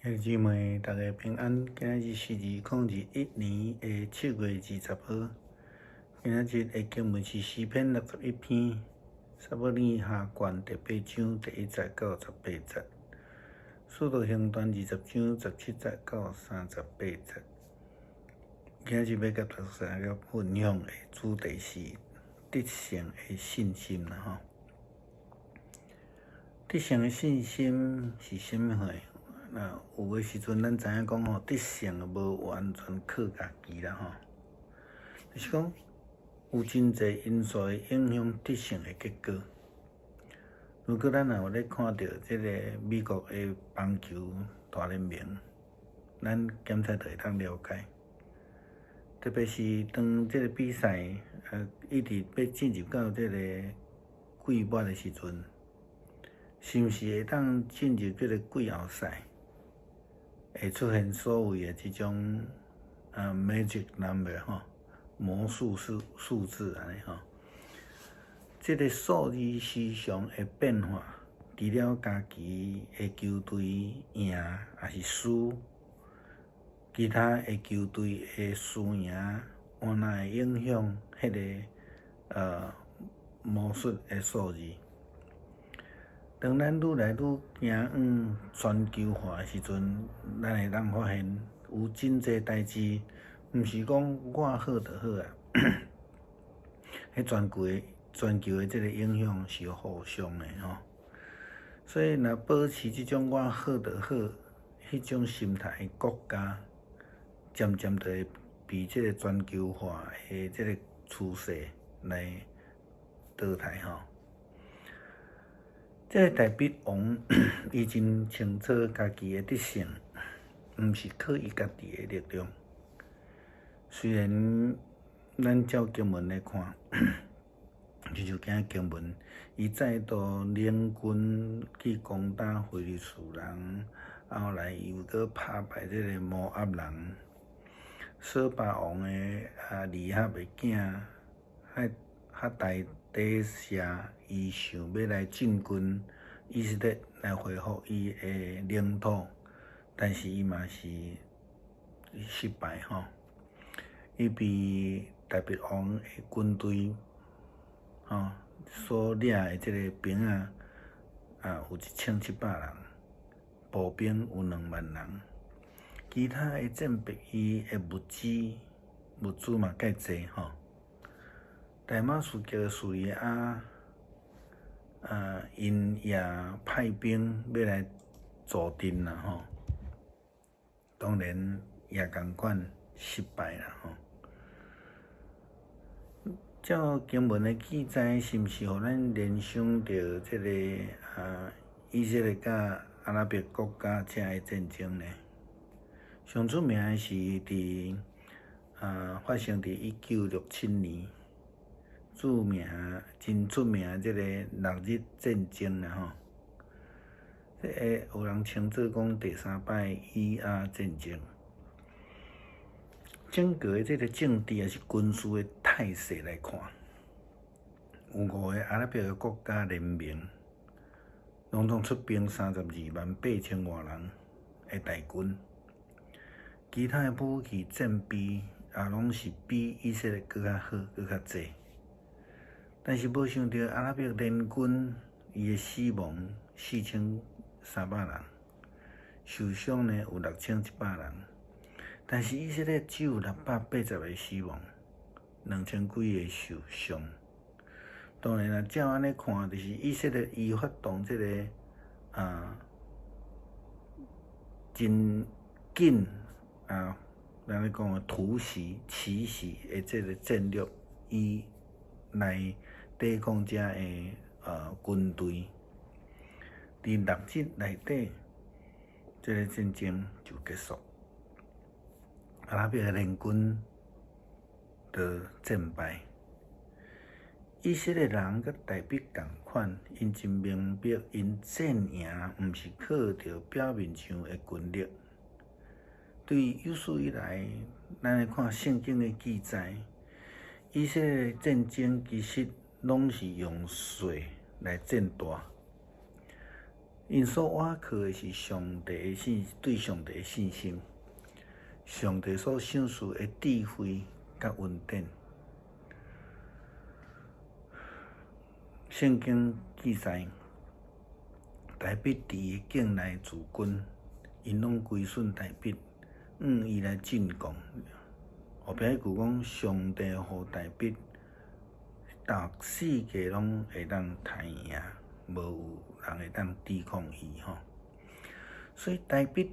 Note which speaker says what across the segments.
Speaker 1: 兄弟姊妹，大家平安。今仔日是2021年的7月20號。今仔日的經文是詩篇61篇，撒母耳下卷第八章第一節到18節，使徒行傳20章17節到38節。今仔日欲佮大家分享的主題是得勝的信心啦吼。得勝的信心是啥物貨？那有的時陣咱知影講吼，得勝無完全靠家己啦吼，就是講有真濟因素會影響得勝的結果。如果咱若有咧看著這个美國的棒球大聯盟，咱檢測就會當了解。特別是當這个比賽一直欲進入到這个季末的時陣，是毋是會當進入這个季後賽，會出現所謂的這種magic number 吼，魔術數字按呢吼。這个數字時常會變化，除了家己的球隊贏抑是輸，其他的球隊的輸贏，有哪會影響彼个魔術的數字。當咱愈來愈行往全球化的時陣，咱會當發現有真濟代誌，毋是講我好就好啊。彼全球的這个影響是互相的吼。所以，若保持這種我好就好彼種心態的國家，漸漸就會被這个全球化的這个趨勢來淘汰吼。這个大衛王伊真清楚家己的得勝，毋是靠伊家己的力量。雖然咱照經文來看，親像今仔經文，伊再度領軍去攻打非利士人，後來伊又閣拍敗這个摩押人，瑣巴王的利合的囝哈大底舍，伊想欲來進軍以色列來恢復伊的領土，但是伊嘛是失敗吼。伊被大衛王的軍隊吼所掠的這个兵仔啊，有1700人，步兵有2萬人，其他的戰備伊的物資嘛蓋濟吼。大馬士革敘利亞啊，𪜶也派兵欲來助陣啦吼，當然也仝款失敗啦吼。照經文的記載，是毋是予咱聯想著這个以色列佮阿拉伯國家遮的戰爭呢？上出名的是佇發生佇1967年，著名真出名這个六日戰爭啦吼。這个有人稱做講第三擺以阿戰爭。整個的這个政治抑是軍事的態勢來看，有五个阿拉伯的國家聯盟，攏總出兵32萬8千外人的大軍，其他的武器戰備也攏是比以色列閣較好、閣較濟。但是無想著阿拉伯聯軍伊的死亡4300人，受傷呢有6100人。但是以色列只有680個死亡，2000幾個受傷。當然啦，照按呢看，就是以色列伊發動這个真緊啊，咱咧講的突襲、奇襲的這个戰略，伊來對抗遮的軍隊。佇六日內底，這个戰爭就結束。阿拉伯的聯軍就戰敗。以色列人佮大衛仝款，𪜶真明白，𪜶戰贏毋是靠著表面上的軍力。對有史以來，咱來看聖經的記載，以色列戰爭其實攏是用細來戰大。𪜶所倚靠的是上帝的信，對上帝的信心，上帝所賞賜的智慧佮恩典。聖經記載，大衛佇伊境內駐軍，𪜶攏歸順大衛，向伊來進貢。後壁彼句講，上帝予大衛，逐四界攏會當刣贏，無有人會當抵抗伊吼。所以大衛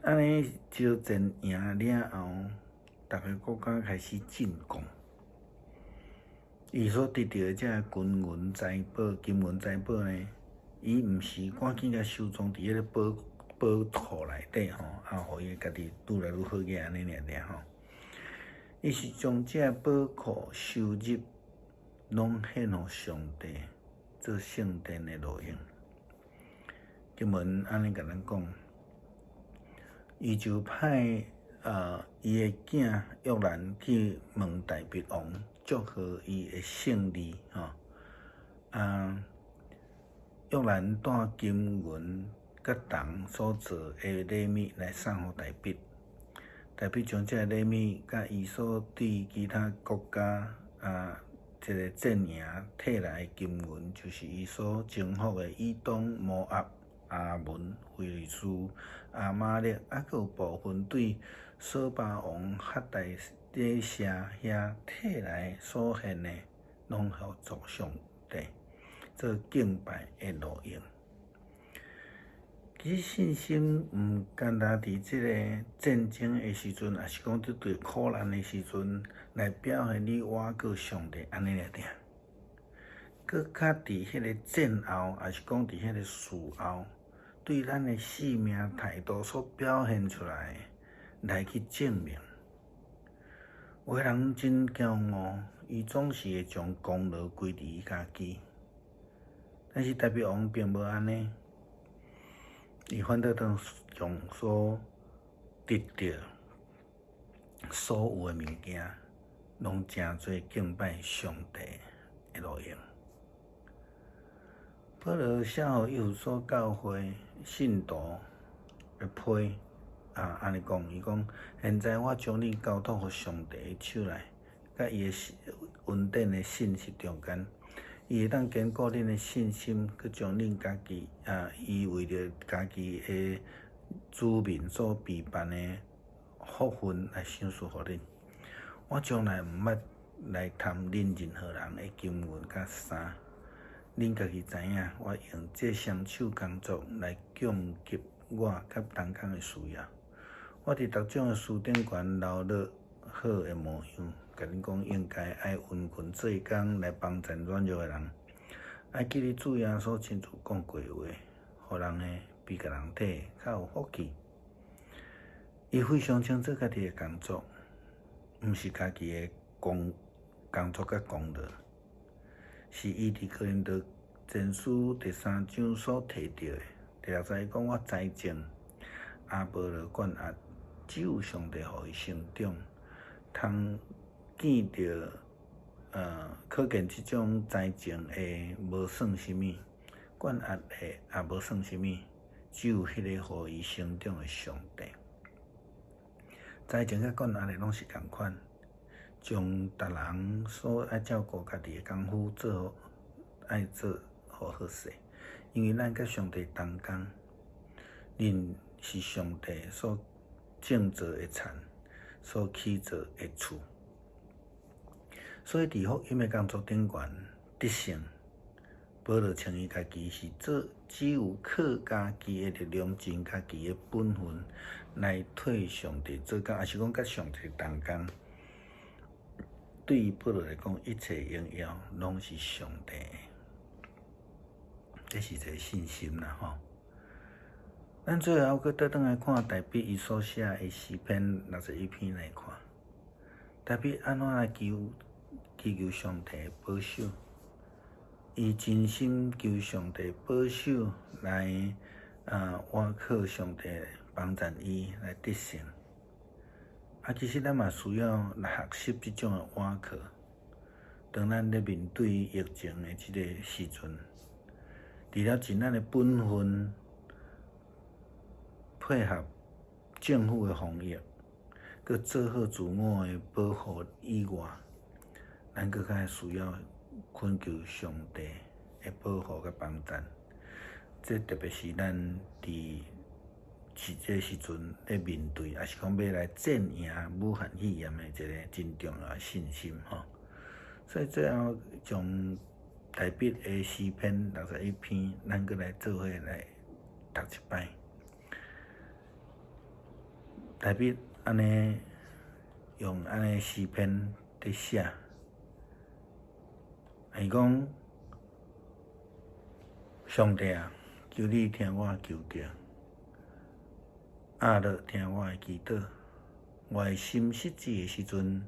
Speaker 1: 按呢招戰贏了後，逐个國家開始進貢。伊所得著的這个金銀財寶、金銀財寶呢，伊毋是趕緊共收藏佇彼个寶寶庫內底吼，啊，予伊家己愈來愈好額按呢爾爾吼。伊是將這個寶庫收入，攏獻予上帝做聖殿的路用。經文按呢共咱講，伊就派伊的囝約蘭去問大衛王，祝賀伊的勝利吼。啊，約蘭帶金銀佮銅所做的禮物來送予大衛。大衛將這个禮物佮伊所對其他國家啊，這个戰贏提來的金銀，就是伊所征服的以東、摩押、亞捫、非利士、亞瑪力，猶閣有部分對瑣巴王哈大底舍遐提來所獻的，攏予做上帝做敬拜的路用。其實信心毋干焦佇這個戰爭的時陣，抑是講佇對苦難的時陣來表現你倚靠上帝按呢爾爾。閣較佇彼個戰後，抑是講佇彼個事後，對咱的生命態度所表現出來，來去證明。有的人真驕傲，伊總是會將功勞歸佇伊家己，但是大衛王並無按呢。伊反倒當將所得著所有的物件，攏成做敬拜上帝的路用。保羅寫予以弗所教會信徒的批啊，按呢講，伊講：現在我將恁交託予上帝的手內，佮伊的恩典的信實中間。伊會當堅固恁的信心，閣將恁家己啊，伊為著家己的子民所備辦的福分來賞賜予恁。我從來毋捌來貪恁任何人的金銀佮衫。恁家己知影，我用這雙手工作來供給我佮同工的需要。我佇逐種的書頂懸流落好的模樣，共恁講，應該愛殷勤做工來幫贊軟弱的人，愛記得主耶穌親自講過話，予人的比共人提較有福氣。伊非常清楚家己的工作，毋是家己的工工作佮功勞，是伊佇哥林多前書第三章所提著的。第六節伊講：我栽種，亞波羅灌壓，只有上帝予伊成長。通見著，可見這種栽種的無算啥物，灌壓的也無算啥物，只有彼个予伊成長的上帝。栽種佮灌壓的攏是仝款，將逐人所愛照顧家己的功夫做好，愛做予好勢，因為咱佮上帝同工，恁是上帝所種造的田，所起造的厝。所以佇福音的工作頂懸得勝，保羅稱伊家己是做只有靠家己的力量、盡家己的本分來替上帝做工，抑是講佮上帝同工。對於保羅來講，一切榮耀攏是上帝的，這是一個信心啦吼。咱最後閣倒轉來看大衛伊所寫的詩篇61篇來看，大衛按怎來求祈求上帝的保守？伊真心求上帝保守來啊，倚靠上帝幫贊伊來得勝。啊，其實咱嘛需要來學習這種的倚靠。當咱咧面對疫情的這个時陣，除了盡咱的本分，配合政府的防疫，閣做好自我的保護以外，咱閣較需要懇求上帝的保護佮幫贊。這特別是咱佇這個時陣咧面對，抑是講欲來戰贏武漢肺炎的一個真重要的信心吼。所以最後將大衛的詩篇61篇，咱閣來做伙來讀一擺。大衛按呢用按呢詩篇佇寫，伊講：上帝啊，求你聽我求叫，阿樂聽我的祈禱。我的心失志的時陣，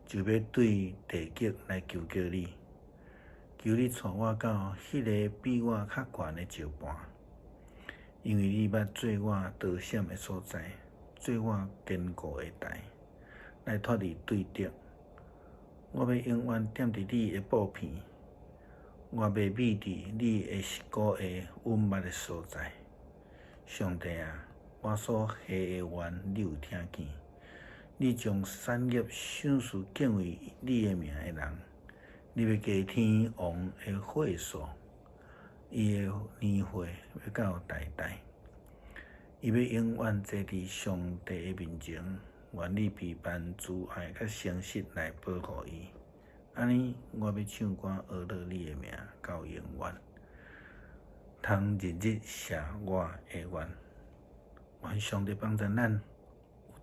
Speaker 1: 就欲對地極來求叫你，求你帶我到彼个比我較懸的石盤，因為你捌做我逃險的所在，做我堅固的台，來脫離對敵。我欲永遠踮佇你的布棚，我欲覕佇你的石鼓的隱密的所在。上帝啊，我所下的願，你有聽見。你將產業賞賜敬畏你的名的人，你欲加添王的歲數，伊的年歲欲到代代。伊欲永遠坐佇上帝的面前，願你備辦慈愛佮誠實來保護伊。按呢，我欲唱歌呵咾你的名到永遠，通日日謝我的願。願上帝幫助咱有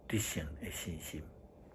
Speaker 1: 得勝的信心。